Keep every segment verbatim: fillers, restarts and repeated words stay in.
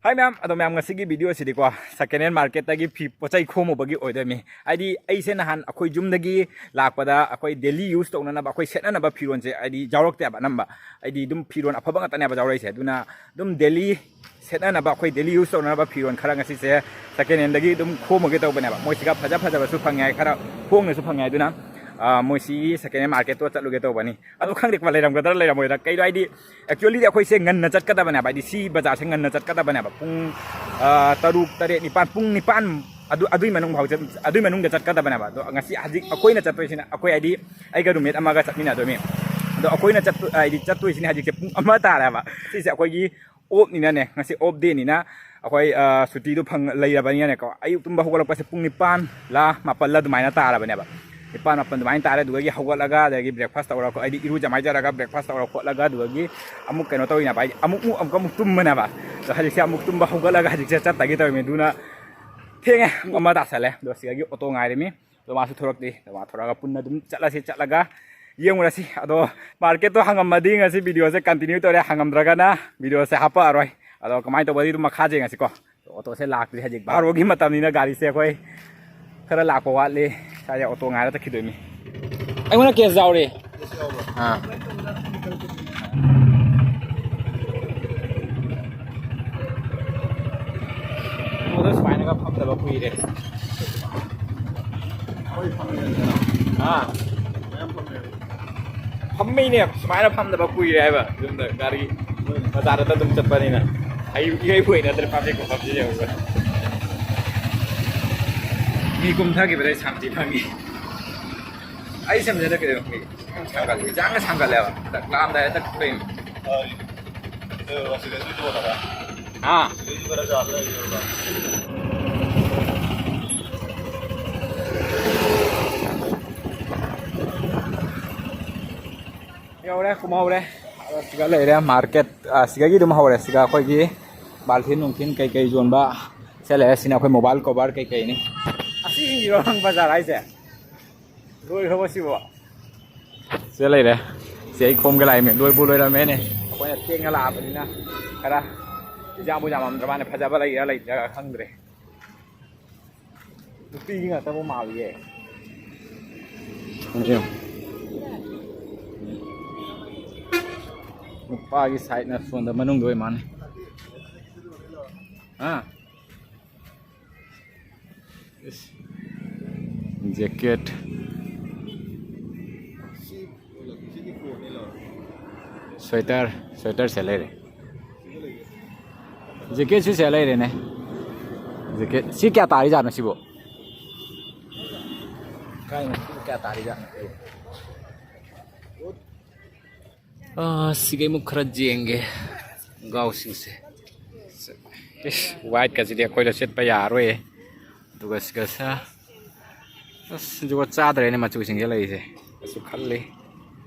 ꯍꯥꯏ ꯃꯌꯥꯝ, ꯑꯗꯣ ꯃꯌꯥꯝ, ꯉꯁꯤꯒꯤ ꯚꯤꯗꯤꯑꯣꯁꯤꯗꯤꯀꯣ, ꯁꯦꯀꯦꯟ ꯍꯦꯟ ꯃꯥꯔꯀꯦꯠꯇꯒꯤ ꯐꯤ ꯄꯣꯠ ꯆꯩ ꯈꯣꯝꯃꯨꯕꯒꯤ ꯑꯣꯏꯗꯣꯏꯅꯤ꯫ ꯍꯥꯏꯗꯤ ꯑꯩꯁꯦ ꯅꯍꯥꯟ ꯑꯩꯈꯣꯏ ꯌꯨꯝꯗꯒꯤ ꯂꯥꯛꯄꯗ ꯑꯩꯈꯣꯏ ꯗꯦꯂꯤ ꯌꯨꯁ ꯇꯧꯅꯅꯕ, ꯑꯩꯈꯣꯏ ꯁꯦꯠꯅꯅꯕ ꯐꯤꯔꯣꯟꯁꯦ ꯍꯥꯏꯗꯤ ꯌꯥꯎꯔꯛꯇꯦꯕ ꯑꯅꯝꯕ꯫ ꯍꯥꯏꯗꯤ ꯑꯗꯨꯝ ꯐꯤꯔꯣꯟ ꯑꯐꯕ ꯉꯥꯛꯇꯅꯦꯕ ꯌꯥꯎꯔꯛꯏꯁꯦ꯫ ꯑꯗꯨꯅ ꯑꯗꯨꯝ ꯗꯦꯂꯤ ꯁꯦꯠꯅꯅꯕ, ꯑꯩꯈꯣꯏ ꯗꯦꯂꯤ ꯌꯨꯁ ꯇꯧꯅꯅꯕ ꯐꯤꯔꯣꯟ ꯈꯔ ꯉꯁꯤꯁꯦ ꯁꯦꯀꯦꯟ ꯍꯦꯟꯗꯒꯤ ꯑꯗꯨꯝ ꯈꯣꯝꯃꯨꯒꯦ ꯇꯧꯕꯅꯦꯕ꯫ ꯃꯣꯏꯁꯤꯒ ꯐꯖ ꯐꯖꯕꯁꯨ ꯐꯪꯉꯦ ꯍꯥꯏ, ꯈꯔ ꯍꯣꯡꯅꯁꯨ ꯐꯪꯉꯦ ꯍꯥꯏ꯫ ꯑꯗꯨꯅ, ꯑ, ꯃꯣꯏꯁꯤꯒꯤ ꯁꯦꯀꯦꯟ ꯍꯦꯟ ꯃꯥꯔꯀꯦꯠꯇꯣ ꯆꯠꯂꯨꯒꯦ ꯇꯧꯕꯅꯤ꯫ ꯑꯗꯣ ꯈꯪꯗꯦꯀꯣ, ꯂꯩꯔꯝꯒꯗ꯭ꯔꯥ ꯂꯩꯔꯝꯃꯣꯏꯗ꯭ꯔꯥ꯫ ꯀꯩꯅꯣ ꯍꯥꯏꯗꯤ, actually ꯗꯤ ꯑꯩꯈꯣꯏꯁꯦ ꯉꯟꯅ ꯆꯠꯀꯗꯕꯅꯦꯕ, ꯍꯥꯏꯗꯤ ꯁꯤ ꯕꯖꯥꯔꯁꯦ ꯉꯟꯅ ꯆꯠꯀꯗꯕꯅꯦꯕ꯫ ꯄꯨꯡ, ꯑ, ꯇꯔꯨꯛ, ꯇꯔꯦꯠ, ꯅꯤꯄꯥꯟ, ꯄꯨꯡ ꯅꯤꯄꯥꯟ ꯑꯗꯨ, ꯑꯗꯨꯏ ꯃꯅꯨꯡ ꯐꯥꯎ ꯆꯠ-, ꯑꯗꯨꯏ ꯃꯅꯨꯡꯗ ꯆꯠꯀꯗꯕꯅꯦꯕ꯫ ꯑꯗꯣ ꯉꯁꯤ ꯍꯧꯖꯤꯛ ꯑꯩꯈꯣꯏꯅ ꯆꯠꯇꯣꯏꯁꯤꯅ, ꯑꯩꯈꯣꯏ ꯍꯥꯏꯗꯤ ꯑꯩꯒ ꯔꯨꯝꯃꯦꯠ ꯑꯃꯒ ꯆꯠꯃꯤꯟꯅꯗꯣꯏꯅꯤ꯫ ꯑꯗꯣ ꯑꯩꯈꯣꯏꯅ ꯆꯠꯇꯣ-, ꯍꯥꯏꯗꯤ ꯆꯠꯇꯣꯏꯁꯤꯅ ꯍꯧꯖꯤꯛꯁꯦ ꯄꯨꯡ ꯑꯃ ꯇꯥꯔꯦꯕ꯫ ꯁꯤꯁꯦ ꯑꯩꯈꯣꯏꯒꯤ ꯑꯣꯐꯅꯤꯅꯅꯦ, ꯉꯁꯤ ꯑꯣꯐ ꯗꯦꯅꯤꯅ ꯑꯩꯈꯣꯏ, ꯑ, ꯁꯨꯇꯤꯗꯣ ꯐꯪ-, ꯂꯩꯔꯕꯅꯤꯅꯅꯦꯀꯣ, ꯑꯌꯨꯛ ꯇꯨꯝꯕ ꯍꯧꯒꯠꯂꯛꯄꯁꯦ ꯄꯨꯡ ꯅꯤꯄꯥꯟ ꯂꯥ ꯃꯥꯄꯜ ꯂꯥ ꯑꯗꯨꯃꯥꯏꯅ ꯇꯥꯔꯕꯅꯦꯕ꯫ ꯅꯤꯄꯥꯟ ꯃꯥꯄꯜ ꯑꯗꯨꯃꯥꯏꯅ ꯇꯥꯔꯦ꯫ ꯑꯗꯨꯗꯒꯤ ꯍꯧꯒꯠꯂꯒ, ꯑꯗꯒꯤ ꯕ꯭ꯔꯦꯛꯐꯥꯁ ꯇꯧꯔ ꯈꯣ-, ꯍꯥꯏꯗꯤ ꯏꯔꯨꯖ ꯃꯥꯏꯖꯔꯒ ꯕ꯭ꯔꯦꯛꯐꯥꯁ ꯇꯧꯔ ꯈꯣꯠꯂꯒ, ꯑꯗꯨꯗꯒꯤ ꯑꯃꯨꯛ ꯀꯩꯅꯣ ꯇꯧꯔꯤꯅꯦꯕ, ꯍꯥꯏꯗꯤ ꯑꯃꯨꯛ, ꯑꯃꯨꯛ, ꯑꯃꯨꯛ ꯇꯨꯝꯕꯅꯦꯕ꯫ ꯑꯗꯣ ꯍꯧꯖꯤꯛꯁꯦ ꯑꯃꯨꯛ ꯇꯨꯝꯕ ꯍꯧꯒꯠꯂꯒ ꯍꯧꯖꯤꯛꯁꯦ ꯆꯠꯇꯒꯦ ꯇꯧꯔꯤꯅꯤ꯫ ꯑꯗꯨꯅ ꯊꯦꯡꯉꯦ, ꯄꯨꯡ ꯑꯃ ꯇꯥꯁꯜꯂꯦ꯫ ꯑꯗꯣ ꯁꯤꯗꯒꯤ ꯑꯣꯇꯣ ꯉꯥꯏꯔꯤꯃꯤ꯫ ꯑꯗꯣ ꯃꯥꯁꯨ ꯊꯣꯔꯛꯇ꯭ꯔꯤ꯫ ꯑꯗꯣ ꯃꯥ ꯊꯣꯔꯛꯑꯒ ꯄꯨꯟꯅ ꯑꯗꯨꯝ ꯆꯠꯂꯁꯤ, ꯆꯠꯂꯒ ꯌꯦꯡꯉꯨꯔꯁꯤ꯫ ꯑꯗꯣ ꯃꯥꯔꯀꯦꯠꯇꯣ ꯍꯥꯡꯉꯝꯃꯗꯤ ꯉꯁꯤ ꯚꯤꯗꯤꯑꯣꯁꯦ ꯀꯟꯇꯤꯅ꯭ꯌꯨ ꯇꯧꯔꯦ, ꯍꯥꯡꯉꯝꯗ꯭ꯔꯒꯅ ꯚꯤꯗꯤꯑꯣꯁꯦ ꯍꯥꯞꯄꯛꯑꯔꯣꯏ꯫ ꯑꯗꯣ ꯀꯃꯥꯏꯅ ꯇꯧꯕꯗꯤ ꯑꯗꯨꯝ ꯃꯈꯥ ꯌꯦꯡꯉꯁꯤꯀꯣ꯫ ꯑꯣꯇꯣꯁꯦ ꯂꯥꯛꯇ꯭ꯔꯤ꯫ ꯍꯧꯖꯤꯛ ꯕꯥꯔꯣꯒꯤ ꯃꯇꯝꯅꯤꯅ ꯒꯥꯔꯤꯁꯦ ꯑꯩꯈꯣꯏ ꯈꯔ ꯂꯥꯛꯄ ꯋꯥꯠꯂꯤ꯫ ꯁ꯭ꯋꯥꯏꯗ ꯑꯣꯇꯣ ꯉꯥꯏꯔ ꯆꯠꯈꯤꯗꯣꯏꯅꯤ꯫ ꯑꯩꯉꯣꯟꯗ ꯀꯦꯁ ꯌꯥꯎꯔꯤ꯫ ꯑꯥ꯫ ꯑꯣꯇꯣꯗ ꯁꯨꯃꯥꯏꯅꯒ ꯐꯝꯗꯕ ꯀꯨꯏꯔꯦ꯫ ꯑꯥ꯫ ꯐꯝꯃꯤꯅꯦ, ꯁꯨꯃꯥꯏꯅ ꯐꯝꯗꯕ ꯀꯨꯏꯔꯦ ꯍꯥꯏꯕ꯫ ꯌꯨꯝꯗ ꯒꯥꯔꯤ ꯕꯖꯥꯔꯗ ꯑꯗꯨꯝ ꯆꯠꯄꯅꯤꯅ꯫ ꯑꯩ ꯏꯍꯩ ꯍꯣꯏ ꯅꯠꯇ꯭ꯔꯦ ꯄꯥꯝꯖꯩ ꯀꯣ ꯄꯥꯝꯖꯩ ꯌꯦꯡꯉꯒ꯫ ꯃꯤ ꯀꯨꯝꯊꯈꯤꯕꯗ ꯑꯩ ꯁꯥꯟꯇꯤ ꯐꯪꯉꯤ꯫ ꯑꯩ ꯁꯝꯁꯤꯗ ꯀꯩꯗꯧꯕ ꯈꯪꯗꯦ꯫ ꯁꯥꯡꯒꯠꯂꯦ, ꯏꯆꯥꯡꯒ ꯁꯥꯡꯒꯠꯂꯦꯕ꯫ ꯂꯥꯛꯑꯝꯗꯥꯏꯗ ꯇꯛ ꯇꯛꯏꯅꯤ꯫ ꯑꯥ꯫ ꯌꯧꯔꯦ, ꯀꯨꯝꯍꯧꯔꯦ꯫ ꯑꯗꯣ ꯁꯤꯒ ꯂꯩꯔꯦ ꯃꯥꯔꯀꯦꯠ, ꯑ, ꯁꯤꯗꯒꯤ ꯑꯗꯨꯝ ꯍꯧꯔꯦ꯫ ꯁꯤꯒ ꯑꯩꯈꯣꯏꯒꯤ ꯕꯥꯜꯊꯤꯟ ꯅꯨꯡꯊꯤꯟ ꯀꯩꯀꯩ ꯌꯣꯟꯕ ꯁꯦ ꯂꯩꯔꯦ꯫ ꯁꯤꯅ ꯑꯩꯈꯣꯏ ꯃꯣꯕꯥꯏꯜ ꯀꯣꯚꯔ ꯀꯩꯀꯩꯅꯤ꯫ ꯑꯁꯤꯁꯤꯡꯁꯤꯔꯣ ꯅꯪ ꯕꯖꯥꯔ ꯍꯥꯏꯁꯦ? ꯂꯣꯏꯈ꯭ꯔꯕꯣ ꯁꯤꯕꯣ? ꯁꯤꯗ ꯂꯩꯔꯦ꯫ ꯁꯤ ꯑꯩ ꯈꯣꯝꯒꯦ ꯂꯥꯛꯏꯅꯦ꯫ ꯂꯣꯏꯕꯨ ꯂꯣꯏꯔꯝꯃꯦꯅꯦ꯫ ꯑꯩꯈꯣꯏꯅ ꯊꯦꯡꯅ ꯂꯥꯛꯑꯕꯅꯤꯅ ꯈꯔ ꯌꯥꯝꯕꯨ ꯌꯥꯝꯃꯝꯗ꯭ꯔ ꯃꯥꯅꯦ, ꯐꯖꯕ ꯂꯩꯔꯥ ꯂꯩꯇ꯭ꯔꯥ ꯈꯪꯗ꯭ꯔꯦ꯫ ꯅꯨꯄꯤꯒꯤ ꯉꯥꯛꯇꯕꯨ ꯃꯥꯜꯂꯤꯌꯦ꯫ ꯅꯨꯄꯥꯒꯤ ꯁꯥꯏꯠꯅ ꯁꯣꯝꯗ ꯃꯅꯨꯡꯗ ꯑꯣꯏ ꯃꯥꯜꯂꯦ꯫ ꯑꯥ꯫ ꯖꯦꯀꯦꯠ, ꯁ꯭ꯋꯦꯇꯔ, ꯁ꯭ꯋꯦꯇꯔꯁꯦ ꯂꯩꯔꯦ꯫ ꯖꯦꯀꯦꯠꯁꯨ ꯁꯦ ꯂꯩꯔꯦꯅꯦ꯫ ꯖꯦꯀꯦꯠ ꯁꯤ ꯀꯌꯥ ꯇꯥꯔꯤꯖꯥꯠꯅꯣ ꯁꯤꯕꯨ? ꯀꯥꯏꯅꯣ ꯁꯤꯕꯨ ꯀꯌꯥ ꯇꯥꯔꯤꯖꯥꯠꯅꯣ? ꯑꯥ, ꯁꯤꯒꯩꯃꯨꯛ ꯈꯔ ꯌꯦꯡꯒꯦ ꯈꯣꯡꯒ꯭ꯔꯥꯎꯁꯤꯡꯁꯦ꯫ ꯏꯁ, ꯋꯥꯏꯠꯀꯁꯤꯗꯤ ꯑꯩꯈꯣꯏꯗ ꯁꯦꯠꯄ ꯌꯥꯔꯣꯏꯌꯦ꯫ ꯑꯗꯨꯒ ꯁꯤꯒ ꯁ-, ꯑꯁ, ꯖꯨꯒꯣꯠ ꯆꯥꯗ꯭ꯔꯦꯅꯦ ꯃꯆꯨꯁꯤꯡꯁꯦ ꯂꯩꯔꯤꯁꯦ꯫ ꯑꯁꯨ ꯈꯜꯂꯤ꯫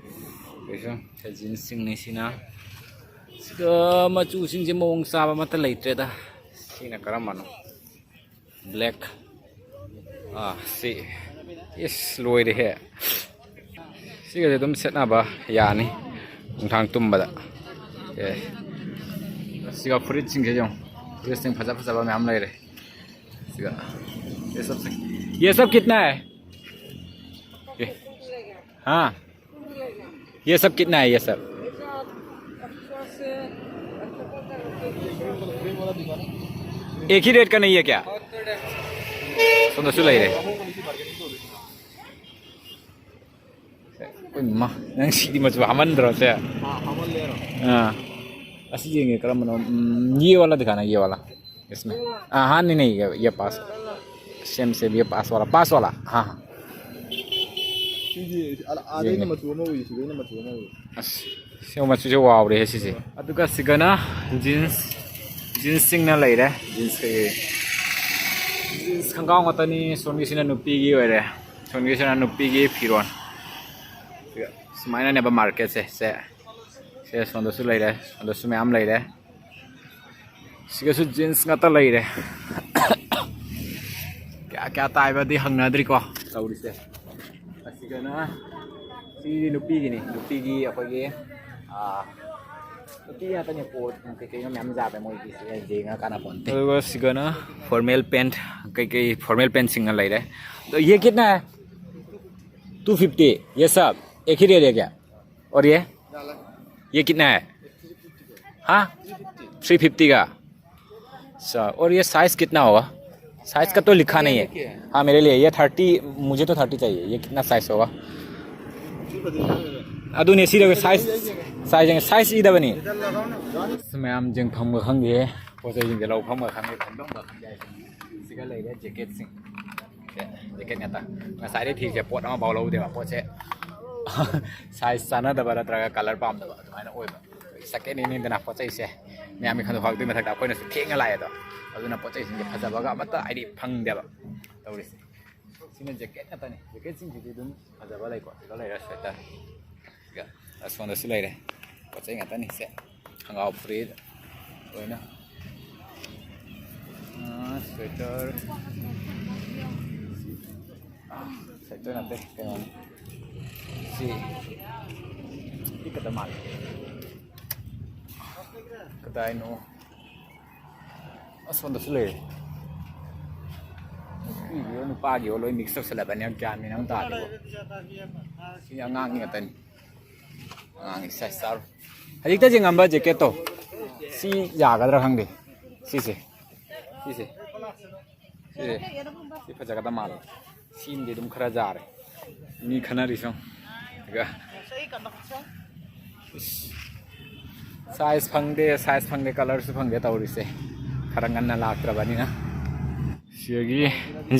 ꯀꯩꯁꯨ ꯖꯤꯟꯁꯁꯤꯡꯅꯤ ꯁꯤꯅ꯫ ꯁꯤꯒ ꯃꯆꯨꯁꯤꯡꯁꯦ ꯃꯑꯣꯡ ꯆꯥꯕ ꯑꯃꯠꯇ ꯂꯩꯇ꯭ꯔꯦꯗ꯫ ꯁꯤꯅ ꯀꯔꯝꯕꯅꯣ? ꯕ꯭ꯂꯦꯛ꯫ ꯑꯥ, ꯁꯤ꯫ ꯏꯁ, ꯂꯣꯏꯔꯦꯍꯦ꯫ ꯁꯤꯒꯁꯦ ꯑꯗꯨꯝ ꯁꯦꯠꯅꯕ ꯌꯥꯅꯤ ꯅꯨꯡꯗꯥꯡ ꯇꯨꯝꯕꯗ꯫ ꯑꯦ꯫ ꯁꯤꯒ ꯐꯨꯔꯤꯠꯁꯤꯡꯁꯦ ꯌꯦꯡꯉꯣ꯫ ꯐꯨꯔꯤꯠꯁꯤꯡ ꯐꯖ ꯐꯖꯕ ꯃꯌꯥꯝ ꯂꯩꯔꯦ꯫ ꯁꯤꯒ꯫ ये सब, ये सब कितना है? ये। हाँ। ये सब कितना है, ये सब? एक ही रेट का नहीं है क्या? ꯁꯣꯝꯗꯁꯨ ꯂꯩꯔꯦ꯫ ꯏꯃꯥ, ꯅꯪ ꯁꯤꯗꯤ ꯃꯆꯨ ꯍꯥꯃꯟꯗ꯭ꯔꯣ ꯁꯦ? ꯑꯥ, ꯑꯁꯤ ꯌꯦꯡꯒꯦ, ꯀꯔꯝꯕꯅꯣ? ꯎꯝ, ये वाला दिखाना, ये वाला। इसमें। हाँ, हाँ, नहीं, नहीं, ये, ये पास। सेम, सेम, ये पास वाला, पास वाला। हाँ, हाँ। ꯁꯤꯒꯤ ꯑꯥꯗꯩꯅ ꯌꯦꯡꯉꯦ꯫ ꯃꯆꯨ ꯑꯃ ꯎꯏ, ꯁꯤꯗꯩꯅ ꯃꯆꯨ ꯑꯃ ꯎꯏ꯫ ꯑꯁ, ꯁꯤ ꯃꯆꯨꯁꯦ ꯋꯥꯎꯔꯦꯍꯦ ꯁꯤꯁꯦ꯫ ꯑꯗꯨꯒ ꯁꯤꯒꯅ ꯖꯤꯟꯁ, ꯖꯤꯟꯁꯁꯤꯡꯅ ꯂꯩꯔꯦ꯫ ꯖꯤꯟꯁ ꯀꯩꯀꯩ꯫ ꯖꯤꯟꯁ ꯈꯣꯡꯒ꯭ꯔꯥꯎ ꯉꯥꯛꯇꯅꯤ꯫ ꯁꯣꯝꯒꯤꯁꯤꯅ ꯅꯨꯄꯤꯒꯤ ꯑꯣꯏꯔꯦ꯫ ꯁꯣꯝꯒꯤꯁꯤꯅ ꯅꯨꯄꯤꯒꯤ ꯐꯤꯔꯣꯟ꯫ ꯁꯤꯒ ꯁꯨꯃꯥꯏꯅꯅꯦꯕ ꯃꯥꯔꯀꯦꯠꯁꯦ꯫ ꯁꯦ꯫ ꯁꯦ, ꯁꯣꯝꯗꯁꯨ ꯂꯩꯔꯦ, ꯁꯣꯝꯗꯁꯨ ꯃꯌꯥꯝ ꯂꯩꯔꯦ꯫ ꯁꯤꯒꯁꯨ ꯖꯤꯟꯁ ꯉꯥꯛꯇ ꯂꯩꯔꯦ꯫ ꯀꯌꯥ ꯀꯌꯥ ꯇꯥꯏꯕꯗꯤ ꯍꯪꯅꯗ꯭ꯔꯤꯀꯣ ꯇꯧꯔꯤꯁꯦ꯫ ꯑꯁꯤꯒꯅ ꯁꯤ ꯅꯨꯄꯤꯒꯤꯅꯤ, ꯅꯨꯄꯤꯒꯤ ꯑꯩꯈꯣꯏꯒꯤ, ꯑꯥ, ꯅꯨꯄꯤ ꯉꯥꯛꯇꯅꯦ, ꯄꯣꯠ ꯀꯩꯀꯩꯅꯣ ꯃꯌꯥꯝ ꯌꯥꯝꯃꯦ ꯃꯣꯏꯒꯤꯁꯦ, ꯌꯦꯡꯉ ꯀꯥꯟꯅꯄꯣꯟꯇꯦ꯫ ꯑꯗꯨꯒ ꯁꯤꯒꯅ ꯐꯣꯔꯃꯦꯜ ꯄꯦꯟꯠ, ꯀꯩꯀꯩ ꯐꯣꯔꯃꯦꯜ ꯄꯦꯟꯠꯁꯤꯡꯅ ꯂꯩꯔꯦ꯫ ꯑꯗꯣ ये कितना है? Two fifty. ये सब एक ही रेट है क्या? और ये, ये कितना है? हाँ, थ्री फिफ्टी का। अच्छा, और ये साइज कितना होगा? साइज का तो लिखा नहीं है। हाँ, मेरे लिए ये थर्टी, मुझे तो थर्टी चाहिए। ये कितना साइज होगा? ꯑꯗꯨꯅꯦ, ꯁꯤꯗ ꯁꯥꯏꯖ, ꯁꯥꯏꯖ ꯌꯦꯡꯉꯦ, ꯁꯥꯏꯖ ꯏꯗꯕꯅꯤ꯫ ꯑꯁ, ꯃꯌꯥꯝ ꯌꯦꯡꯐꯝꯒ ꯈꯪꯗꯦ, ꯄꯣꯠ ꯆꯩꯁꯤꯡꯁꯦ ꯂꯧꯐꯝꯒ ꯈꯪꯗꯦ, ꯈꯟꯐꯝꯒ ꯈꯪꯗꯦ꯫ ꯁꯤꯒ ꯂꯩꯔꯦ ꯖꯦꯀꯦꯠꯁꯤꯡ꯫ ꯖꯦꯀꯦꯠ ꯉꯥꯛꯇ꯫ ꯉꯁꯥꯏꯗꯩ ꯊꯤꯔꯤꯁꯦ ꯄꯣꯠ ꯑꯃꯐꯥꯎ ꯂꯧꯗꯦꯕ꯫ ꯄꯣꯠꯁꯦ ꯁꯥꯏꯖ ꯆꯥꯟꯅꯗꯕ ꯅꯠꯇ꯭ꯔꯒ ꯀꯂꯔ ꯄꯥꯝꯗꯕ ꯑꯗꯨꯃꯥꯏꯅ ꯑꯣꯏꯕ꯫ ꯁꯦꯀꯦꯟ ꯍꯦꯟꯅꯤꯗꯅ ꯄꯣꯠ ꯆꯩꯁꯦ꯫ ꯃꯌꯥꯝꯒꯤ ꯈꯟꯗꯣꯛ ꯈꯥꯛꯇꯣꯏ ꯃꯊꯛꯇ ꯑꯩꯈꯣꯏꯅꯁꯨ ꯊꯦꯡꯅ ꯂꯥꯛꯑꯦ ꯑꯗꯣ꯫ ꯑꯗꯨꯅ ꯄꯣꯠ ꯆꯩꯁꯤꯡꯁꯦ ꯐꯖꯕꯒ ꯑꯃꯠꯇ ꯍꯥꯏꯗꯤ ꯐꯪꯗꯦꯕ ꯇꯧꯔꯤꯁꯦ꯫ ꯁꯤꯅ ꯖꯦꯀꯦꯠ ꯉꯥꯛꯇꯅꯤ꯫ ꯖꯦꯀꯦꯠꯁꯤꯡꯁꯤꯗꯤ ꯑꯗꯨꯝ ꯐꯖꯕ ꯂꯩꯀꯣ꯫ ꯁꯤꯗ ꯂꯩꯔꯦ ꯁ꯭ꯋꯦꯇꯔ꯫ ꯁꯤꯒ ꯑꯁꯣꯝꯗꯁꯨ ꯂꯩꯔꯦ꯫ ꯄꯣꯠ ꯆꯩ ꯉꯥꯛꯇꯅꯤ ꯁꯦ꯫ ꯈꯪꯒꯥꯎ ꯐꯨꯔꯤꯠ ꯂꯣꯏꯅ꯫ ꯑꯥ, ꯁ꯭ꯋꯦꯇꯔ꯫ ꯁ꯭ꯋꯦꯇꯔ ꯅꯠꯇꯦ, ꯀꯩꯅꯣꯅꯤ꯫ ꯁꯤ ꯄꯤꯛꯀꯗꯕ ꯃꯥꯜꯂꯦ꯫ ꯀꯗꯥꯏꯅꯣ? ꯑꯁꯣꯝꯗꯁꯨ ꯂꯩꯔꯦ꯫ ꯅꯨꯄꯤꯒꯤꯌꯣ ꯅꯨꯄꯥꯒꯤꯌꯣ ꯂꯣꯏ ꯃꯤꯛꯁ ꯇꯧꯁꯜꯂꯕꯅꯤꯅ ꯒ꯭ꯌꯥꯟ ꯃꯦꯟ ꯑꯃ ꯇꯥꯗꯦꯀꯣ꯫ ꯁꯤ ꯑꯉꯥꯡꯒꯤ ꯉꯥꯛꯇꯅꯤ꯫ ꯑꯉꯥꯡꯒꯤ ꯁꯥꯏꯖ ꯆꯥꯔꯣ꯫ ꯍꯧꯖꯤꯛꯇ ꯌꯦꯡꯉꯝꯕ ꯖꯦꯀꯦꯠꯇꯣ ꯁꯤ ꯌꯥꯒꯗ꯭ꯔꯥ ꯈꯪꯗꯦ꯫ ꯁꯤꯁꯦ, ꯁꯤꯁꯦ, ꯁꯤꯁꯦ, ꯁꯤ ꯐꯖꯒꯗꯕ ꯃꯥꯜꯂꯦ꯫ ꯁꯤꯃꯗꯤ ꯑꯗꯨꯝ ꯈꯔ ꯌꯥꯔꯦ, ꯃꯤ ꯈꯟꯅꯔꯤꯁꯦ ꯌꯦꯡꯉꯣ꯫ ꯑꯗꯨꯒ ꯏꯁ, ꯁꯥꯏꯖ ꯐꯪꯗꯦ, ꯁꯥꯏꯖ ꯐꯪꯗꯦ, ꯀꯂꯔꯁꯨ ꯐꯪꯗꯦ ꯇꯧꯔꯤꯁꯦ, ꯈꯔ ꯉꯟꯅ ꯂꯥꯛꯇ꯭ꯔꯕꯅꯤꯅ꯫ ꯁꯤꯗꯒꯤ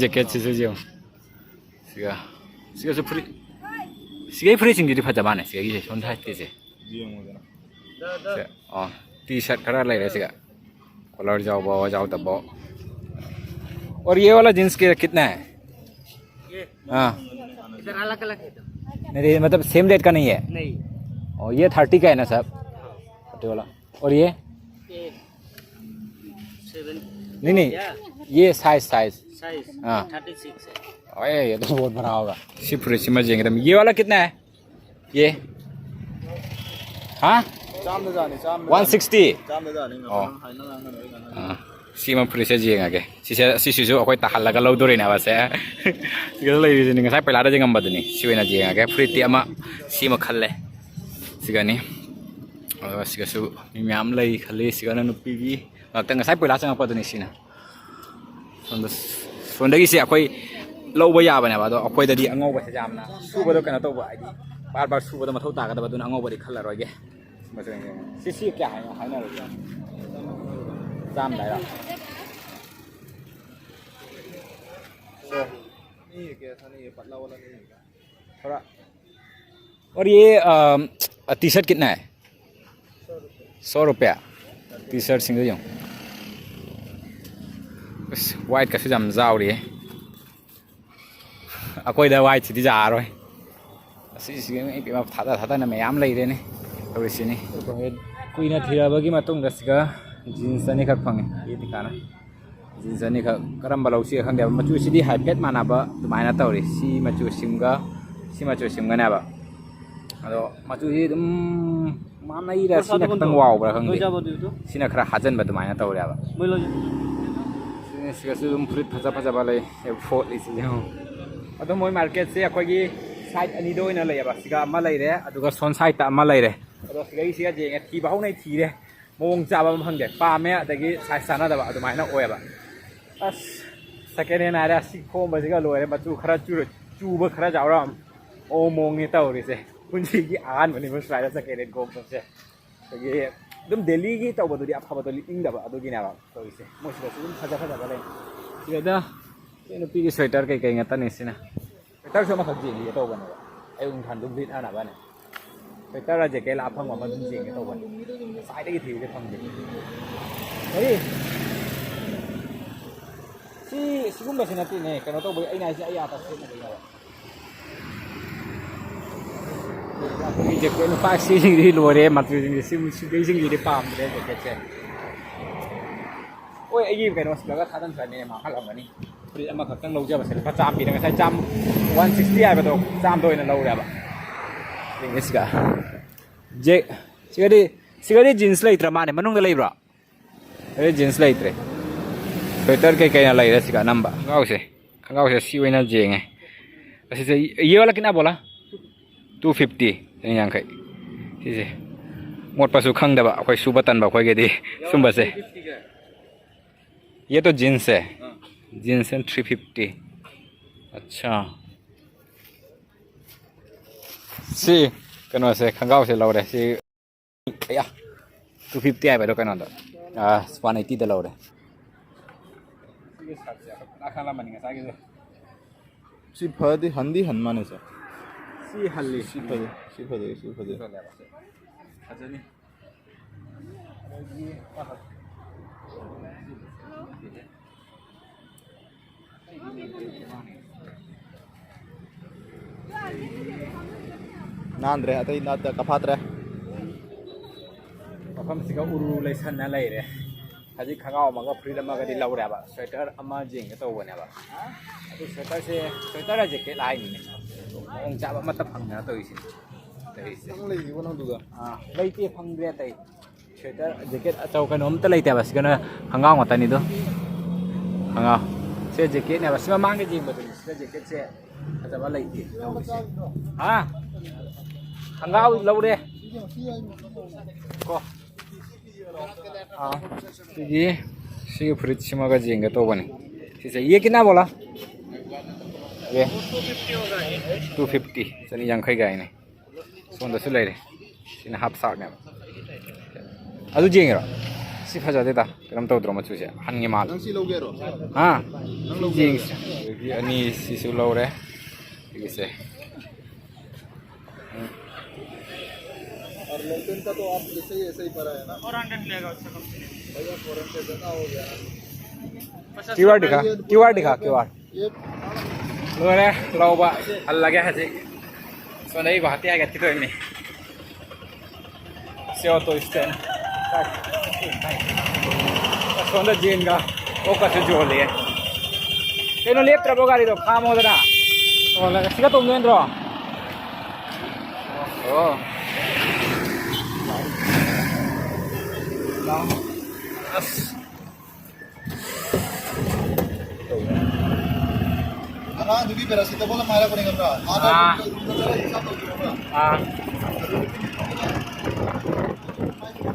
ꯖꯦꯀꯦꯠꯁꯤꯁꯨ ꯌꯦꯡꯉꯨ꯫ ꯁꯤꯒ, ꯁꯤꯒꯁꯨ ꯐꯨꯔꯤꯠ, ꯁꯤꯒꯤ ꯐꯨꯔꯤꯠꯁꯤꯡꯁꯤꯗꯤ ꯐꯖ ꯃꯥꯜꯂꯦ꯫ ꯁꯤꯒꯤꯁꯦ ꯁꯣꯝ ꯁꯥꯏꯠꯀꯤꯁꯦ꯫ ꯌꯦꯡꯉꯨꯗꯅ꯫ ꯁꯦ, ꯑꯣ, ꯇꯤ ꯁꯥꯔꯠ ꯈꯔ ꯂꯩꯔꯦ ꯁꯤꯒ꯫ ꯀꯣꯂꯔ ꯌꯥꯎꯕ, ꯌꯥꯎꯗꯕ꯫ और ये वाला जींस के कितना है? हाँ। इधर अलग अलग है तो। नहीं, मतलब सेम रेट का नहीं है? नहीं। और ये थर्टी का है ना सर? थर्टी वाला। और ये? ये सेवन। नहीं, नहीं, क्या? ये साइज, साइज। साइज? हाँ। थर्टी सिक्स है। अरे, ये तो बहुत बड़ा होगा। ꯁꯤ ꯐꯨꯔꯤꯠꯁꯤꯃ ꯌꯦꯡꯒꯗꯕꯅꯤ꯫ ये वाला कितना है? ये? हाँ? ꯆꯥꯝꯗꯖꯥꯠꯅꯤ, ꯆꯥꯝꯗ ꯋꯥꯟ ꯁꯤꯛꯁꯇꯤ? ꯆꯥꯝꯗꯖꯥꯠꯅꯤ, ꯑꯣ꯫ ꯅꯪ ꯍꯥꯏꯅ ꯉꯥꯡꯒꯅꯨ, ꯑꯩ ꯉꯥꯡꯅꯤꯡꯗꯦ꯫ ꯑꯥ, ꯁꯤꯃ ꯐꯨꯔꯤꯠꯁꯦ ꯌꯦꯡꯉꯒꯦ꯫ ꯁꯤꯁꯦ, ꯁꯤꯁꯤꯁꯨ ꯑꯩꯈꯣꯏ ꯇꯥꯍꯜꯂꯒ ꯂꯧꯗꯣꯔꯤꯅꯦꯕ ꯁꯦ꯫ ꯁꯤꯗ ꯂꯩꯔꯤꯁꯤꯅꯤ, ꯉꯁꯥꯏ ꯄꯩꯂꯥꯗ ꯌꯦꯡꯉꯝꯕꯗꯨꯅꯤ꯫ ꯁꯤ ꯑꯣꯏꯅ ꯌꯦꯡꯉꯒꯦ꯫ ꯐꯨꯔꯤꯠꯇꯤ ꯑꯃ ꯁꯤꯃ ꯈꯜꯂꯦ꯫ ꯁꯤꯒꯅꯤ꯫ ꯑꯗꯨꯒ ꯁꯤꯒꯁꯨ ꯃꯤ ꯃꯌꯥꯝ ꯂꯩ ꯈꯜꯂꯤ꯫ ꯁꯤꯒꯅ ꯅꯨꯄꯤꯒꯤ ꯉꯥꯛꯇ, ꯉꯁꯥꯏ ꯄꯩꯂꯥ ꯆꯪꯉꯛꯄꯗꯨꯅꯤ ꯁꯤꯅ꯫ ꯁꯣꯝꯗ, ꯁꯣꯝꯗꯒꯤꯁꯦ ꯑꯩꯈꯣꯏ ꯂꯧꯕ ꯌꯥꯕꯅꯦꯕ, ꯑꯗꯣ ꯑꯩꯈꯣꯏꯗꯗꯤ ꯑꯉꯧꯕꯁꯦ ꯌꯥꯝꯅ ꯁꯨꯕꯗꯣ ꯀꯩꯅꯣ ꯇꯧꯕ, ꯍꯥꯏꯗꯤ ꯕꯥꯔ ꯕꯥꯔ ꯁꯨꯕꯗꯣ ꯃꯊꯧ ꯇꯥꯒꯗꯕ, ꯑꯗꯨꯅ ꯑꯉꯧꯕꯗꯤ ꯈꯜꯂꯔꯣꯏꯒꯦ꯫ ꯁꯤ, ꯁꯤ ꯀꯌꯥ ꯍꯥꯏꯅ ꯍꯥꯏꯅꯔꯒꯦ? ꯆꯥꯝꯗ ꯍꯥꯏꯔꯣ? ꯈꯔ꯫ और ये, अ, टी शर्ट कितना है? सौ रुपया। टी शर्ट ꯁꯤꯡꯗꯣ ꯌꯦꯡꯉꯣ꯫ ꯑꯁ, ꯋꯥꯏꯠꯀꯁꯨ ꯌꯥꯝ ꯌꯥꯎꯔꯤꯌꯦ꯫ ꯑꯩꯈꯣꯏꯗ ꯋꯥꯏꯠꯁꯤꯗꯤ ꯌꯥꯔꯔꯣꯏ꯫ ꯑꯁꯤꯁꯤꯒꯤ ꯏꯃꯥ ꯏꯄꯦꯝꯃ, ꯊꯥꯗ ꯊꯥꯗꯅ ꯃꯌꯥꯝ ꯂꯩꯔꯦꯅꯦ ꯇꯧꯔꯤꯁꯤꯅꯤ꯫ ꯀꯨꯏꯅ ꯊꯤꯔꯕꯒꯤ ꯃꯇꯨꯡꯗ ꯁꯤꯒ ꯖꯤꯟꯁ ꯑꯅꯤꯈꯛ ꯐꯪꯉꯦ꯫ ꯌꯦ ꯗꯤꯈꯥꯅ꯫ ꯖꯤꯟꯁ ꯑꯅꯤꯈꯛ ꯀꯔꯝꯕ ꯂꯧꯁꯤꯒꯦ ꯈꯪꯗꯦꯕ꯫ ꯃꯆꯨꯁꯤꯗꯤ ꯍꯥꯏꯐꯦꯠ ꯃꯥꯟꯅꯕ ꯑꯗꯨꯃꯥꯏꯅ ꯇꯧꯔꯤ꯫ ꯁꯤ ꯃꯆꯨ ꯁꯤꯝꯒ ꯁꯤ ꯃꯆꯨ ꯁꯤꯝꯒꯅꯦꯕ꯫ ꯑꯗꯣ ꯃꯆꯨꯁꯤ ꯑꯗꯨꯝ ꯃꯥꯟꯅꯩꯔ, ꯁꯤꯅ ꯈꯤꯇꯪ ꯋꯥꯎꯕ꯭ꯔꯥ ꯈꯪꯗꯦ꯫ ꯁꯤꯅ ꯈꯔ ꯍꯥꯖꯟꯕ ꯑꯗꯨꯃꯥꯏꯅ ꯇꯧꯔꯦꯕ꯫ ꯁꯤꯒꯁꯨ ꯑꯗꯨꯝ ꯐꯨꯔꯤꯠ ꯐꯖ ꯐꯖꯕ ꯂꯩ꯫ ꯐꯣꯠꯂꯤꯁꯤ ꯌꯦꯡꯉꯣ꯫ ꯑꯗꯣ ꯃꯣꯏ ꯃꯥꯔꯀꯦꯠꯁꯦ ꯑꯩꯈꯣꯏꯒꯤ ꯁꯥꯏꯠ ꯑꯅꯤꯗ ꯑꯣꯏꯅ ꯂꯩꯌꯦꯕ꯫ ꯁꯤꯒ ꯑꯃ ꯂꯩꯔꯦ, ꯑꯗꯨꯒ ꯁꯣꯝ ꯁꯥꯏꯠꯇ ꯑꯃ ꯂꯩꯔꯦ꯫ ꯑꯗꯣ ꯁꯤꯗꯒꯤ ꯁꯤꯒ ꯌꯦꯡꯉꯦ, ꯊꯤꯕ ꯍꯧꯅ ꯑꯩ ꯊꯤꯔꯦ꯫ ꯃꯑꯣꯡ ꯆꯥꯕ ꯑꯃ ꯐꯪꯗꯦ꯫ ꯄꯥꯝꯃꯦ, ꯑꯗꯒꯤ ꯁꯥꯏꯖ ꯆꯥꯟꯅꯗꯕ ꯑꯗꯨꯃꯥꯏꯅ ꯑꯣꯏꯌꯦꯕ꯫ ꯑꯁ, ꯁꯦꯀꯦꯟ ꯍꯦꯟ ꯍꯥꯏꯔꯦ, ꯑꯁꯤ ꯈꯣꯝꯕꯁꯤꯒ ꯂꯣꯏꯔꯦ꯫ ꯃꯆꯨ ꯈꯔ ꯆꯨꯔ-, ꯆꯨꯕ ꯈꯔ ꯌꯥꯎꯔ ꯃꯑꯣꯡ ꯃꯑꯣꯡꯅꯤ ꯇꯧꯔꯤꯁꯦ꯫ ꯄꯨꯟꯁꯤꯒꯤ ꯑꯍꯥꯟꯕꯅꯤꯕ ꯁꯨꯃꯥꯏꯅ ꯁꯦꯀꯦꯟ ꯍꯦꯟ ꯈꯣꯝꯕꯁꯦ꯫ ꯑꯗꯒꯤ ꯑꯗꯨꯝ ꯗꯦꯂꯤꯒꯤ ꯇꯧꯕꯗꯨꯗꯤ ꯑꯐꯕꯗꯣ ꯂꯤꯠꯅꯤꯡꯗꯕ, ꯑꯗꯨꯒꯤꯅꯦꯕ ꯇꯧꯔꯤꯁꯦ꯫ ꯃꯣꯏꯁꯤꯗꯁꯨ ꯑꯗꯨꯝ ꯐꯖ ꯐꯖꯕ ꯂꯩ꯫ ꯁꯤꯗ ꯅꯨꯄꯤꯒꯤ ꯁ꯭ꯋꯦꯇꯔ ꯀꯩꯀꯩ ꯉꯥꯛꯇꯅꯤ ꯁꯤꯅ꯫ ꯁ꯭ꯋꯦꯇꯔꯁꯨ ꯑꯃꯈꯛ ꯌꯦꯡꯒꯦ ꯇꯧꯕꯅꯦꯕ, ꯑꯌꯨꯛ ꯅꯨꯡꯊꯥꯟꯗꯨꯝ ꯂꯤꯠꯅꯅꯕꯅꯦ꯫ ꯁ꯭ꯋꯦꯇꯔ ꯖꯦꯀꯦꯠ ꯑꯐꯪꯕ ꯑꯃ ꯑꯗꯨꯝ ꯌꯦꯡꯒꯦ ꯇꯧꯕꯅꯦ꯫ ꯉꯁꯥꯏꯗꯒꯤ ꯊꯤꯕꯁꯦ ꯐꯪꯗꯦ꯫ ꯀꯔꯤ? ꯁꯤ, ꯁꯤꯒꯨꯝꯕꯁꯤ ꯅꯠꯇꯦꯅꯦ, ꯀꯩꯅꯣ ꯇꯧꯕꯒꯤ, ꯑꯩꯅ ꯍꯥꯏꯁꯦ ꯑꯩ ꯑꯥꯗ ꯁꯦꯠꯅꯕꯩꯅꯦꯕ꯫ ꯑꯩꯈꯣꯏꯒꯤ ꯖꯦꯀꯦꯠ ꯅꯨꯄꯥ ꯁꯤꯁꯤꯡꯁꯤꯗꯤ ꯂꯣꯏꯔꯦ, ꯃꯆꯨꯁꯤꯡꯁꯦ, ꯁꯤ, ꯁꯤꯒꯩꯁꯤꯡꯁꯤꯗꯤ ꯄꯥꯝꯗ꯭ꯔꯦ ꯖꯦꯀꯦꯠꯁꯦ꯫ ꯍꯣꯏ, ꯑꯩꯒꯤ ꯀꯩꯅꯣꯁꯤꯗꯒ ꯊꯥꯗꯟꯈ꯭ꯔꯅꯤ, ꯃꯥꯡꯍꯜꯂꯝꯒꯅꯤ꯫ ꯐꯨꯔꯤꯠ ꯑꯃꯈꯛꯇꯪ ꯂꯧꯖꯕꯁꯦ ꯂꯨꯄꯥ ꯆꯥꯝꯃ ꯄꯤꯗ, ꯉꯁꯥꯏ ꯆꯥꯝ, ꯋꯥꯟ ꯁꯤꯛꯁꯇꯤ ꯍꯥꯏꯕꯗꯣ ꯆꯥꯝꯗ ꯑꯣꯏꯅ ꯂꯧꯔꯦꯕ꯫ ꯌꯦꯡꯒꯦ ꯁꯤꯒ꯫ ꯖꯦꯛ, ꯁꯤꯒꯗꯤ ꯁꯤꯒꯗꯤ ꯖꯤꯟꯁ ꯂꯩꯇ꯭ꯔ ꯃꯥꯅꯦ, ꯃꯅꯨꯡꯗ ꯂꯩꯕ꯭ꯔꯣ? ꯑꯗꯨꯗꯤ ꯖꯤꯟꯁ ꯂꯩꯇ꯭ꯔꯦ꯫ ꯁ꯭ꯋꯦꯇꯔ ꯀꯩꯀꯩꯅ ꯂꯩꯔꯦ ꯁꯤꯒ ꯑꯅꯝꯕ꯫ ꯈꯣꯡꯒ꯭ꯔꯥꯎꯁꯦ, ꯈꯣꯡꯒ꯭ꯔꯥꯎꯁꯦ ꯁꯤ ꯑꯣꯏꯅ ꯌꯦꯡꯉꯦ꯫ ꯑꯁꯤꯁꯦ ꯌꯦ ꯋꯥꯂꯥ ꯀꯤꯇꯅꯥ ꯕꯣꯂꯥ? ꯇꯨ ꯐꯤꯐꯇꯤ, ꯆꯅꯤ ꯌꯥꯡꯈꯩ꯫ ꯁꯤꯁꯦ ꯃꯣꯠꯄꯁꯨ ꯈꯪꯗꯕ ꯑꯩꯈꯣꯏ ꯁꯨꯕ ꯇꯟꯕ ꯑꯩꯈꯣꯏꯒꯤꯗꯤ ꯁꯨꯝꯕꯁꯦ꯫ ꯌꯦ ꯇꯣ ꯖꯤꯟꯁ ꯍꯦ꯫ ꯖꯤꯟꯁ ꯁꯦ ꯊ꯭ꯔꯤ ꯐꯤꯐꯇꯤ꯫ ꯑꯠꯁꯥ꯫ ꯁꯤ ꯀꯩꯅꯣꯁꯦ, ꯈꯣꯡꯒ꯭ꯔꯥꯎꯁꯦ ꯂꯧꯔꯦ꯫ ꯁꯤ ꯑꯌꯥ, ꯇꯨ ꯐꯤꯐꯇꯤ ꯍꯥꯏꯕꯗꯣ ꯀꯩꯅꯣꯗ, ꯋꯥꯟ ꯑꯩꯠꯇꯤꯗ ꯂꯧꯔꯦ꯫ ꯁꯤ ꯐꯗꯤ ꯍꯟꯗꯤ ꯍꯟ ꯃꯥꯅꯦ ꯁꯦ꯫ ꯁꯤ ꯍꯜꯂꯤ꯫ ꯁꯤ ꯐꯖꯩ, ꯁꯤ ꯐꯖꯩ, ꯁꯤ ꯐꯖꯩ꯫ ꯐꯖꯅꯤ꯫ ꯑꯗꯒꯤ ꯅꯥꯟꯗ꯭ꯔꯦ, ꯑꯇꯩ ꯅꯥꯠꯇ ꯀꯐꯥꯠꯇ꯭ꯔꯦ꯫ ꯃꯐꯝꯁꯤꯒ ꯎꯔꯨ ꯂꯩꯁꯟꯅ ꯂꯩꯔꯦ꯫ ꯍꯧꯖꯤꯛ ꯈꯣꯡꯒ꯭ꯔꯥꯎ ꯑꯃꯒ ꯐꯨꯔꯤꯠ ꯑꯃꯒꯗꯤ ꯂꯧꯔꯦꯕ, ꯁ꯭ꯋꯦꯇꯔ ꯑꯃ ꯌꯦꯡꯒꯦ ꯇꯧꯕꯅꯦꯕ꯫ ꯑꯗꯨ ꯁ꯭ꯋꯦꯇꯔꯁꯦ, ꯁ꯭ꯋꯦꯇꯔ ꯖꯦꯀꯦꯠ ꯍꯥꯏꯅꯤꯅꯦ꯫ ꯃꯑꯣꯡ ꯆꯥꯕ ꯑꯃꯠꯇ ꯐꯪꯗꯅ ꯇꯧꯔꯤꯁꯦ꯫ ꯇꯧꯔꯤꯁꯦ꯫ ꯅꯪ ꯂꯩꯔꯤꯕꯣ ꯅꯪꯗꯨꯒ? ꯑꯥ, ꯂꯩꯇꯦ, ꯐꯪꯗ꯭ꯔꯦ ꯑꯇꯩ꯫ ꯁ꯭ꯋꯦꯇꯔ, ꯖꯦꯀꯦꯠ ꯑꯆꯧ ꯀꯩꯅꯣ ꯑꯝꯇ ꯂꯩꯇꯦꯕ꯫ ꯁꯤꯒꯅ ꯈꯣꯡꯒ꯭ꯔꯥꯎ ꯉꯥꯛꯇꯅꯤꯗꯣ꯫ ꯈꯣꯡꯒ꯭ꯔꯥꯎ꯫ ꯁꯦ ꯖꯦꯀꯦꯠꯅꯦꯕ꯫ ꯁꯤ ꯃꯃꯥꯡꯗ ꯌꯦꯡꯕꯗꯨꯅꯤ꯫ ꯁꯤꯗ ꯖꯦꯀꯦꯠꯁꯦ ꯐꯖꯕ ꯂꯩꯇꯦ꯫ ꯍꯥ? ꯈꯣꯡꯒ꯭ꯔꯥꯎ ꯂꯧꯔꯦ꯫ ꯀꯣ꯫ ꯑꯥ, ꯁꯤꯒꯤ, ꯁꯤꯒꯤ ꯐꯨꯔꯤꯠꯁꯤꯃꯒ ꯌꯦꯡꯒꯦ ꯇꯧꯕꯅꯤ꯫ ꯁꯤꯁꯦ, ꯌꯦ ꯀꯤꯇꯅꯥ ꯕꯣꯂꯥ? ꯌꯦ꯫ ꯇꯨ ꯐꯤꯐꯇꯤ, ꯆꯅꯤ ꯌꯥꯡꯈꯩ ꯀꯥꯏꯅꯦ꯫ ꯁꯣꯝꯗꯁꯨ ꯂꯩꯔꯦ꯫ ꯁꯤꯅ ꯍꯥꯞ ꯁꯥꯔꯠꯅꯦꯕ꯫ ꯑꯗꯨ ꯌꯦꯡꯉꯤꯔꯣ? ꯁꯤ ꯐꯖꯗꯦꯗ꯫ ꯀꯩꯅꯣꯝ ꯇꯧꯗ꯭ꯔꯣ ꯃꯆꯨꯁꯦ? ꯑꯍꯟꯒꯤ ꯃꯥꯜꯂꯦ꯫ ꯅꯪ ꯁꯤ ꯂꯧꯒꯦꯔꯣ? ꯍꯥ? ꯅꯪ ꯁꯤ ꯂꯧꯒꯦꯔꯣ? ꯌꯦꯡꯁꯤ꯫ ꯑꯗꯒꯤ ꯑꯅꯤ ꯁꯤꯁꯨ ꯂꯧꯔꯦ꯫ ꯁꯤꯒꯤꯁꯦ꯫ ꯎꯝ꯫ और लोटन का तो आप जैसे ही ऐसे ही पड़ा है ना? फोर हंड्रेड लेगा उससे कम से कम। भैया, फोर हंड्रेड का हो गया। पचास क्यू आर दिखा, क्यू आर दिखा, क्यू आर। ꯂꯣꯏꯔꯦ ꯂꯧꯕ, ꯍꯜꯂꯒꯦ ꯍꯧꯖꯤꯛ꯫ ꯁꯣꯝꯗ ꯑꯩ ꯒꯨꯍꯥꯇꯤ ꯍꯥꯏꯒꯠꯈꯤꯗꯣꯏꯅꯤ꯫ ꯁꯤ ꯑꯣꯇꯣ ꯁ꯭ꯇꯦꯟ꯫ ꯑꯁꯣꯝꯗ ꯖꯦꯟꯒ ꯑꯣꯛꯀꯁꯨ ꯌꯣꯜꯂꯤꯌꯦ꯫ ꯀꯩꯅꯣ ꯂꯦꯞꯇ꯭ꯔꯕꯣ ꯒꯥꯔꯤꯗꯣ? ꯈꯥꯝꯃꯣꯗꯅ꯫ ꯌꯣꯜꯂꯒ ꯁꯤꯒ ꯇꯣꯡꯗꯣꯏ ꯅꯠꯇ꯭ꯔꯣ? ꯑꯣ꯫ ꯑꯁ꯫ ꯑꯉꯥꯡꯗꯨꯒꯤ paracetamol ꯑꯃ ꯍꯥꯏꯔꯛꯄꯅꯦ, ꯈꯪꯕ꯭ꯔꯥ? ꯑꯥꯗ ꯑꯥ꯫ ꯔꯨꯝꯗ ꯆꯠꯂꯒ ꯍꯤꯁꯥꯞ ꯇꯧꯁꯤ, ꯈꯪꯕ꯭ꯔꯥ? ꯑꯥ꯫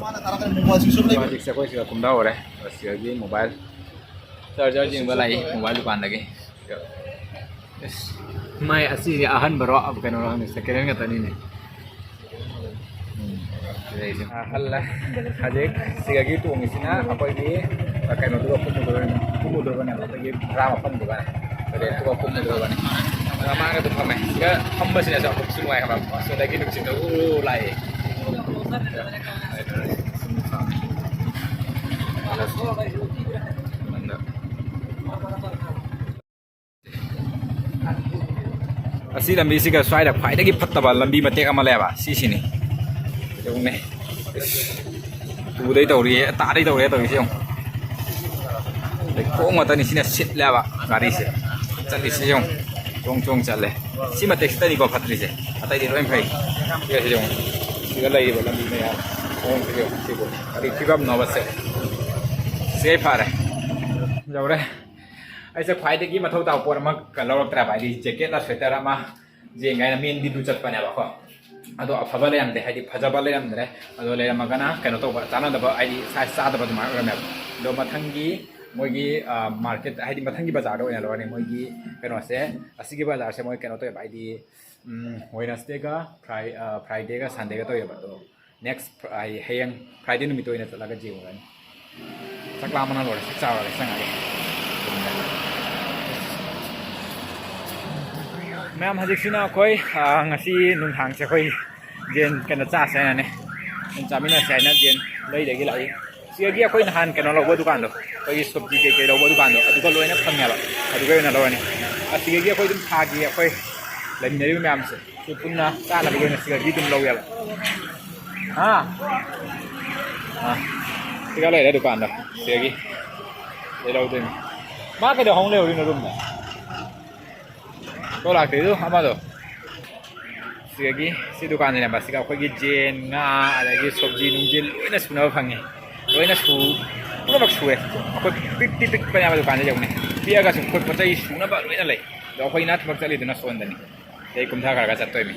ꯃꯥꯅ ꯊꯥꯔꯛꯀꯅꯤ, mobile switch off ꯂꯩꯕꯅꯦ꯫ ꯍꯧꯖꯤꯛꯁꯦ ꯑꯩꯈꯣꯏ ꯁꯤꯗ ꯀꯨꯝꯊꯍꯧꯔꯦ꯫ ꯁꯤꯗꯒꯤ mobile charger ꯌꯦꯡꯕ ꯂꯥꯛꯏ, mobile ꯗꯨꯀꯥꯟꯗꯒꯤ꯫ ꯑꯁ, ꯃꯥꯏ ꯑꯁꯤꯁꯦ ꯑꯍꯟꯕꯔꯣ, ꯀꯩꯅꯣꯔꯣ ꯈꯪꯗꯦ, second hand ꯈꯛꯇꯅꯤꯅꯦ꯫ ꯎꯝ, ꯁꯤꯗꯩꯁꯦ꯫ ꯑꯍꯜꯂꯦ꯫ ꯍꯧꯖꯤꯛ ꯁꯤꯗꯒꯤ ꯇꯣꯡꯉꯤꯁꯤꯅ ꯑꯩꯈꯣꯏꯒꯤ, ꯑ, ꯀꯩꯅꯣꯗꯨꯒ ꯀꯨꯝꯃꯨꯗꯣꯔꯕꯅꯤ-, ꯀꯨꯝꯃꯨꯗꯣꯔꯕꯅꯦꯕ, ꯑꯩꯈꯣꯏꯒꯤ ꯚꯔꯥ ꯃꯐꯝꯗꯨꯒ꯫ ꯑꯗꯨꯗꯩ ꯑꯗꯨꯒ ꯀꯨꯝꯃꯨꯗꯣꯔꯕꯅꯤ꯫ ꯑꯗ ꯃꯥꯒ ꯑꯗꯨꯝ ꯐꯝꯃꯦ꯫ ꯁꯤꯗ ꯐꯝꯕꯁꯤꯅꯁꯨ ꯑꯃꯨꯛꯁꯨ ꯅꯨꯡꯉꯥꯏ ꯍꯥꯏꯕ꯫ ꯑꯁꯣꯝꯗꯒꯤ ꯅꯨꯡꯁꯤꯠꯇ ꯎꯔꯨ ꯂꯥꯛꯑꯦ꯫ ꯑꯁꯤ ꯂꯝꯕꯤꯁꯤꯒ ꯁ꯭ꯋꯥꯏꯗ ꯈ꯭ꯋꯥꯏꯗꯒꯤ ꯐꯠꯇꯕ ꯂꯝꯕꯤ ꯃꯇꯦꯛ ꯑꯃ ꯂꯩꯌꯦꯕ, ꯁꯤꯁꯤꯅꯤ꯫ ꯌꯦꯡꯉꯨꯅꯦ꯫ ꯏꯁ, ꯇꯨꯗꯩ ꯇꯧꯔꯤꯌꯦ, ꯇꯥꯗꯩ ꯇꯧꯔꯤꯌꯦ ꯇꯧꯔꯤꯁꯦ ꯌꯦꯡꯉꯨ꯫ ꯂꯩꯈꯣꯝ ꯉꯥꯛꯇꯅꯤ ꯁꯤꯅ ꯁꯤꯠꯂꯦꯕ ꯒꯥꯔꯤꯁꯦ꯫ ꯆꯠꯂꯤꯁꯦ ꯌꯦꯡꯉꯨ꯫ ꯆꯣꯡ ꯆꯣꯡ ꯆꯠꯂꯦ꯫ ꯁꯤ ꯃꯇꯦꯛꯁꯤꯗꯅꯤꯀꯣ ꯐꯠꯇ꯭ꯔꯤꯁꯦ꯫ ꯑꯇꯩꯗꯤ ꯂꯣꯏ ꯐꯩ꯫ ꯁꯤꯒ ꯁꯤ ꯌꯦꯡꯉꯨ꯫ ꯁꯤꯒ ꯂꯩꯔꯤꯕ ꯂꯝꯕꯤ ꯃꯌꯥꯝ ꯃꯑꯣꯡꯁꯦ ꯌꯦꯡꯉꯨ꯫ ꯁꯤꯕꯨ ꯀꯔꯤ ꯐꯤꯕꯝꯅꯣꯕ ꯁꯦ꯫ ꯁꯤꯒꯩ ꯐꯔꯦ꯫ ꯌꯧꯔꯦ꯫ ꯑꯩꯁꯦ ꯈ꯭ꯋꯥꯏꯗꯒꯤ ꯃꯊꯧ ꯇꯥꯕ ꯄꯣꯠ ꯑꯃ ꯂꯧꯔꯛꯇ꯭ꯔꯦꯕ, ꯍꯥꯏꯗꯤ jacket ꯂ sweater ꯑꯃ ꯌꯦꯡꯒꯦ ꯍꯥꯏꯅ ꯃꯦꯟꯗꯤꯗꯨ ꯆꯠꯄꯅꯦꯕꯀꯣ꯫ ꯑꯗꯣ ꯑꯐꯕ ꯂꯩꯔꯝꯗꯦ, ꯍꯥꯏꯗꯤ ꯐꯖꯕ ꯂꯩꯔꯝꯗ꯭ꯔꯦ꯫ ꯑꯗꯣ ꯂꯩꯔꯝꯃꯒꯅ ꯀꯩꯅꯣ ꯇꯧꯕ, ꯆꯥꯟꯅꯗꯕ, ꯍꯥꯏꯗꯤ size ꯆꯥꯗꯕ ꯑꯗꯨꯃꯥꯏꯅ ꯑꯣꯏꯔꯝꯃꯦꯕ꯫ ꯑꯗꯣ ꯃꯊꯪꯒꯤ ꯃꯣꯏꯒꯤ, ꯑ, market, ꯍꯥꯏꯗꯤ ꯃꯊꯪꯒꯤ ꯕꯖꯥꯔꯗ ꯑꯣꯏꯅ ꯂꯧꯔꯅꯤ꯫ ꯃꯣꯏꯒꯤ ꯀꯩꯅꯣꯁꯦ, ꯑꯁꯤꯒꯤ ꯕꯖꯥꯔꯁꯦ ꯃꯣꯏ ꯀꯩꯅꯣ ꯇꯧꯋꯦꯕ, ꯍꯥꯏꯗꯤ, ꯎꯝ, Wednesday ꯒ Fri-, ꯑ, Friday ꯒ Sunday ꯒ ꯇꯧꯋꯦꯕ꯫ ꯑꯗꯣ next Fri-, ꯍꯌꯦꯡ Friday ꯅꯨꯃꯤꯠꯇ ꯑꯣꯏꯅ ꯆꯠꯂꯒ ꯌꯦꯡꯉꯨꯔꯅꯤ꯫ ꯆꯥꯛ ꯂꯥꯝꯕꯅ ꯂꯣꯏꯔꯦ, ꯆꯥꯛ ꯆꯥꯔꯨꯔꯒ ꯆꯪꯉꯛꯑꯒꯦ꯫ ꯃꯌꯥꯝ, ꯍꯧꯖꯤꯛꯁꯤꯅ ꯑꯩꯈꯣꯏ, ꯑ, ꯉꯁꯤ ꯅꯨꯡꯗꯥꯡꯁꯦ ꯑꯩꯈꯣꯏ ꯌꯦꯟ ꯀꯩꯅꯣ ꯆꯥꯁꯦ ꯍꯥꯏꯅꯅꯦ, ꯌꯦꯟ ꯆꯥꯃꯤꯟꯅꯁꯦ ꯍꯥꯏꯅ ꯌꯦꯟ ꯂꯩꯗꯒꯤ ꯂꯥꯛꯏ꯫ ꯁꯤꯗꯒꯤ ꯑꯩꯈꯣꯏ ꯅꯍꯥꯟ ꯀꯩꯅꯣ ꯂꯧꯕ ꯗꯨꯀꯥꯟꯗꯣ, ꯑꯩꯈꯣꯏꯒꯤ ꯁꯣꯕꯖꯤ ꯀꯩꯀꯩ ꯂꯧꯕ ꯗꯨꯀꯥꯟꯗꯣ, ꯑꯗꯨꯒ ꯂꯣꯏꯅ ꯐꯪꯉꯦꯕ꯫ ꯑꯗꯨꯒ ꯑꯣꯏꯅ ꯂꯧꯔꯅꯤ꯫ ꯑꯁꯤꯗꯒꯤ ꯑꯩꯈꯣꯏ ꯑꯗꯨꯝ ꯊꯥꯒꯤ ꯑꯩꯈꯣꯏ ꯂꯩꯃꯤꯟꯅꯔꯤꯕ ꯃꯌꯥꯝꯁꯦ ꯁꯤ ꯄꯨꯟꯅ ꯆꯥꯅꯕꯒꯤ ꯑꯣꯏꯅ ꯁꯤꯗꯒꯤ ꯑꯗꯨꯝ ꯂꯧꯋꯦꯕ꯫ ꯍꯥ? ꯑꯥ, ꯁꯤꯗ ꯂꯩꯔꯦ ꯗꯨꯀꯥꯟꯗꯣ꯫ ꯁꯤꯗꯒꯤ ꯁꯤꯗꯩ ꯂꯧꯗꯣꯏꯅꯤ꯫ ꯃꯥ ꯀꯩꯗꯧ ꯍꯧ ꯂꯩꯍꯧꯔꯤꯅꯣ ꯔꯨꯝꯗ? ꯇꯣ ꯂꯥꯛꯇ꯭ꯔꯤꯗꯨ ꯑꯃꯗꯣ꯫ ꯁꯤꯗꯒꯤ ꯁꯤ ꯗꯨꯀꯥꯟꯁꯤꯅꯦꯕ꯫ ꯁꯤꯗ ꯑꯩꯈꯣꯏꯒꯤ ꯌꯦꯟ, ꯉꯥ, ꯑꯗꯒꯤ ꯁꯣꯕꯖꯤ ꯅꯨꯡꯖꯤ ꯂꯣꯏꯅ ꯁꯨꯅꯕ ꯐꯪꯉꯤ꯫ ꯂꯣꯏꯅ ꯁꯨ ꯄꯨꯝꯅꯃꯛ ꯁꯨꯔꯦ꯫ ꯑꯩꯈꯣꯏ ꯄꯤꯛꯇꯤ ꯄꯤꯛꯄꯅꯦꯕ ꯗꯨꯀꯥꯟꯁꯦ ꯌꯦꯡꯉꯨꯅꯦ꯫ ꯄꯤꯛꯑꯒꯁꯨ ꯑꯩꯈꯣꯏ ꯄꯣꯠ ꯆꯩ ꯁꯨꯅꯕ ꯂꯣꯏꯅ ꯂꯩ꯫ ꯑꯗꯣ ꯑꯩꯈꯣꯏꯅ ꯊꯕꯛ ꯆꯠꯂꯤꯗꯨꯅ ꯁꯣꯝꯗꯅꯤ꯫ ꯑꯗꯩ ꯀꯨꯝꯊꯈ꯭ꯔꯒ ꯆꯠꯇꯣꯏꯅꯤ꯫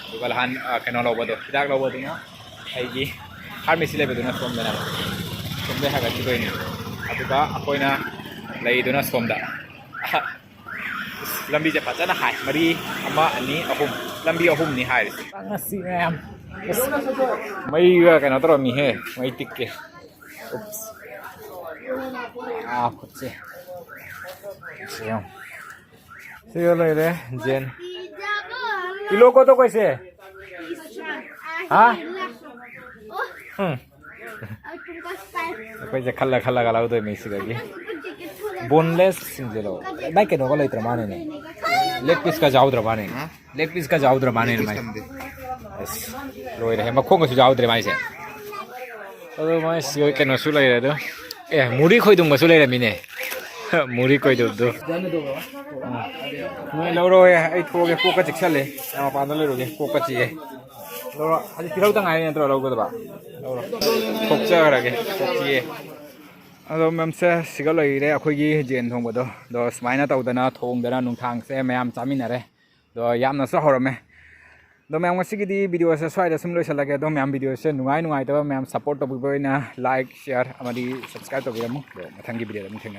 ꯑꯗꯨꯒ ꯅꯍꯥꯟ, ꯑ, ꯀꯩꯅꯣ ꯂꯧꯕꯗꯣ, ꯍꯤꯗꯥꯛ ꯂꯧꯕꯗꯨꯅ ꯑꯩꯒꯤ ꯐꯥꯔꯃꯥꯁꯤ ꯂꯩꯕꯗꯨꯅ ꯁꯣꯝꯗꯅꯦꯕ꯫ ꯁꯣꯝꯗꯩ ꯍꯥꯏꯒꯠꯈꯤꯗꯣꯏꯅꯤ꯫ ꯑꯗꯨꯒ ꯑꯩꯈꯣꯏꯅ ꯂꯩꯗꯨꯅ ꯁꯣꯝꯗ꯫ ꯑꯍ, ꯂꯝꯕꯤꯁꯦ ꯐꯖꯅ ꯍꯥꯏ꯫ ꯃꯔꯤ, ꯑꯃ, ꯑꯅꯤ, ꯑꯍꯨꯝ꯫ ꯂꯝꯕꯤ ꯑꯍꯨꯝꯅꯤ ꯍꯥꯏꯔꯤꯁꯦ꯫ ꯉꯁꯤ ꯃꯌꯥꯝ꯫ ꯑꯁ, ꯃꯩꯒ ꯀꯩꯅꯣ ꯇꯧꯔꯝꯃꯤꯍꯦ꯫ ꯃꯩ ꯇꯤꯛꯀꯦ꯫ ꯎꯞꯁ꯫ ꯑꯥ, ꯈꯨꯠꯁꯦ꯫ ꯁꯤ ꯌꯦꯡꯉꯨ꯫ ꯁꯤꯒ ꯂꯩꯔꯦ, ꯖꯦꯟ꯫ ꯏꯂꯣ ꯀꯣ ꯇꯣ ꯀꯩꯁꯦ? ꯍꯥ? ꯎꯝ꯫ ꯑꯩꯈꯣꯏꯁꯦ ꯈꯜꯂ ꯈꯜꯂꯒ ꯂꯧꯗꯣꯏꯅꯤ ꯁꯤꯗꯒꯤ꯫ ꯕꯣꯟꯂꯦꯁ ꯁꯤꯡꯁꯦ ꯂꯧ꯫ ꯃꯥꯏ ꯀꯩꯅꯣꯒ ꯂꯩꯇ꯭ꯔ ꯃꯥꯅꯦꯅꯦ꯫ ꯂꯦꯒ ꯄꯤꯁꯀ ꯌꯥꯎꯗ꯭ꯔ ꯃꯥꯅꯦ꯫ ꯍꯥ? ꯂꯦꯒ ꯄꯤꯁꯀ ꯌꯥꯎꯗ꯭ꯔ ꯃꯥꯅꯦ ꯂꯦꯒ ꯄꯤꯁ ꯃꯥꯏ꯫ ꯊꯝꯗꯦ꯫ ꯑꯁ, ꯂꯣꯏꯔꯦꯍꯦ, ꯃꯈꯣꯡꯒꯁꯨ ꯌꯥꯎꯗ꯭ꯔꯦ ꯃꯥꯏꯁꯦ꯫ ꯑꯗꯣ ꯃꯥꯏ ꯁꯤ ꯀꯩꯅꯣꯁꯨ ꯂꯩꯔꯦ ꯑꯗꯣ꯫ ꯑꯦ, ꯃꯨꯔꯤ ꯈꯣꯏꯗꯨꯝꯒꯁꯨ ꯂꯩꯔꯝꯃꯤꯅꯦ꯫ ꯃꯨꯔꯤ ꯈꯣꯏꯗꯨꯝꯗꯨ꯫ ꯅꯣꯏ ꯂꯧꯔꯣꯍꯦ, ꯑꯩ ꯊꯣꯛꯑꯒꯦ, ꯀꯣꯛꯀ ꯆꯤꯛꯁꯜꯂꯦ꯫ ꯑꯩ ꯃꯄꯥꯟꯗ ꯂꯩꯔꯨꯒꯦ, ꯀꯣꯛꯀ ꯆꯤꯛꯑꯦ꯫ ꯂꯧꯔꯣ, ꯍꯧꯖꯤꯛ ꯄꯤꯔꯧꯗ ꯉꯥꯏꯔꯤ ꯅꯠꯇ꯭ꯔꯣ ꯂꯧꯒꯗꯕ? ꯂꯧꯔꯣ꯫ ꯊꯣꯛꯆꯈ꯭ꯔꯒꯦ, ꯀꯣꯛ ꯆꯤꯛꯑꯦ꯫ ꯑꯗꯣ ꯃꯦꯝꯁꯦ, ꯁꯤꯒ ꯂꯩꯔꯦ ꯑꯩꯈꯣꯏꯒꯤ ꯖꯦꯟ ꯊꯣꯡꯕꯗꯣ꯫ ꯑꯗꯣ ꯁꯨꯃꯥꯏꯅ ꯇꯧꯗꯅ ꯊꯣꯡꯗꯅ ꯅꯨꯡꯊꯥꯡꯁꯦ ꯃꯌꯥꯝ ꯆꯥꯃꯤꯟꯅꯔꯦ꯫ ꯑꯗꯣ ꯌꯥꯝꯅꯁꯨ ꯍꯧꯔꯝꯃꯦ꯫ ꯑꯗꯣ ꯃꯌꯥꯝ, ꯉꯁꯤꯒꯤꯗꯤ ꯚꯤꯗꯤꯑꯣꯁꯦ ꯁ꯭ꯋꯥꯏꯗ ꯁꯨꯝ ꯂꯣꯏꯁꯤꯜꯂꯒꯦ꯫ ꯑꯗꯣ ꯃꯌꯥꯝ, ꯚꯤꯗꯤꯑꯣꯁꯦ ꯅꯨꯡꯉꯥꯏ ꯅꯨꯡꯉꯥꯏꯇꯕ ꯃꯌꯥꯝ ꯁꯞꯄꯣꯔꯠ ꯇꯧꯕꯤꯕ ꯑꯣꯏꯅ ꯂꯥꯏꯛ, ꯁꯤꯌꯥꯔ ꯑꯃꯗꯤ ꯁꯕꯁꯀ꯭ꯔꯥꯏꯕ ꯇꯧꯕꯤꯔꯝꯃꯨ꯫ ꯑꯗꯣ ꯃꯊꯪꯒꯤ ꯚꯤꯗꯤꯑꯣꯗ ꯑꯃꯨꯛ ꯊꯦꯡꯅꯔꯁꯤ꯫